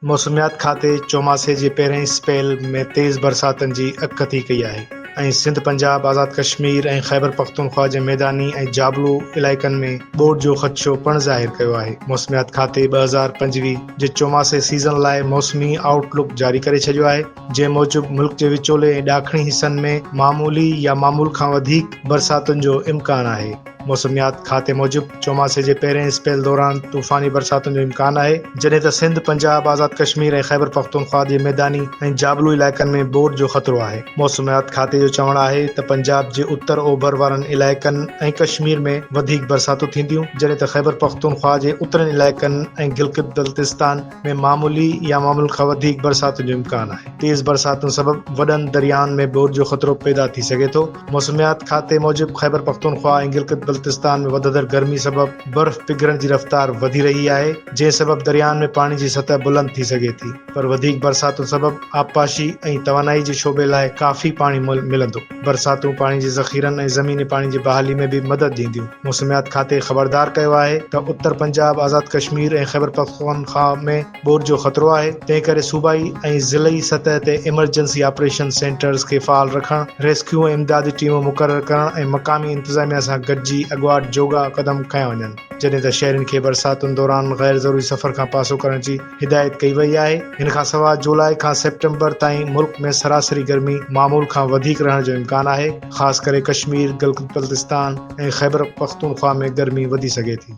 موسميات کاتي چوماسي جي پهرئين اسپيل ۾ تيز برساتن جي اڳڪٿي ڪئي آهي ۽ سنڌ، پنجاب، آزاد ڪشمير ۽ خيبرپختونخوا جي ميداني ۽ جابلو علائقن ۾ ٻوڏ جو خدشو پڻ ظاهر ڪيو آهي. موسميات کاتي 2025 جي چوماسي سيزن لاء موسمي آئوٽ لڪ جاري ڪري ڇڏيو آهي، جنهن موجب ملڪ جي وچولي ۽ ڏاکڻي حصن ۾ معمولي يا معمول کان وڌيڪ برساتن جو امڪان آهي. موسميات کاتي موجب چوماسي جي پهرئين اسپيل دوران طوفاني برساتن جو امڪان آهي، جڏهن ته سنڌ، پنجاب، آزاد ڪشمير ۽ خيبرپختونخوا جي ميداني ۽ جابلو علائقن ۾ ٻوڏ جو خطرو آهي. موسميات کاتي جو چوڻ آهي ته پنجاب جي اتر اوڀر وارن علائقن ۽ ڪشمير ۾ وڌيڪ برساتون ٿينديون، جڏهن ته خيبرپختونخوا جي اترين علائقن ۽ گلگت بلتستان ۾ معمولي يا معمول کان وڌيڪ برساتن جو امڪان آهي. تيز برساتن سبب وڏن دريائن ۾ ٻوڏ جو خطرو پيدا ٿي سگهي ٿو. موسميات کاتي موجب خيبرپختونخوا ۽ گلگت بلتستان ۾ وڌندڙ گرمي سبب برف پگهرڻ جي رفتار وڌي رهي آهي، جنهن سبب دريائن ۾ پاڻي جي سطح بلند ٿي سگهي ٿي، پر وڌيڪ برساتن سبب آبپاشي ۽ توانائي جي شعبي لاء ڪافي پاڻي ملندو. برساتون پاڻي جي ذخيرن ۽ زميني پاڻي جي بحالي ۾ به مدد ڏينديون. موسميات کاتي خبردار ڪيو آهي ته اتر پنجاب، آزاد ڪشمير ۽ خيبرپختونخوا ۾ ٻوڏ جو خطرو آهي، تنهن ڪري صوبائي ۽ ضلعي سطح تي ايمرجنسي آپريشن سينٽرز کي فعال رکڻ، ريسڪيو ۽ امدادي ٽيمون مقرر ڪرڻ ۽ مقامي انتظاميا سان گڏجي اڳواٽ جوڳا قدم کنيا وڃن، جڏهن ته شهرين کي برساتن دوران غير ضروري سفر کان پاسو ڪرڻ جي هدايت ڪئي وئي آهي. ان کان سواء جولاء کان سيپٽمبر تائين ملڪ ۾ سراسري گرمي معمول کان وڌيڪ رهڻ جو امڪان آهي، خاص ڪري ڪشمير، گلگت بلتستان ۽ خيبرپختونخوا ۾ گرمي وڌي سگهي ٿي.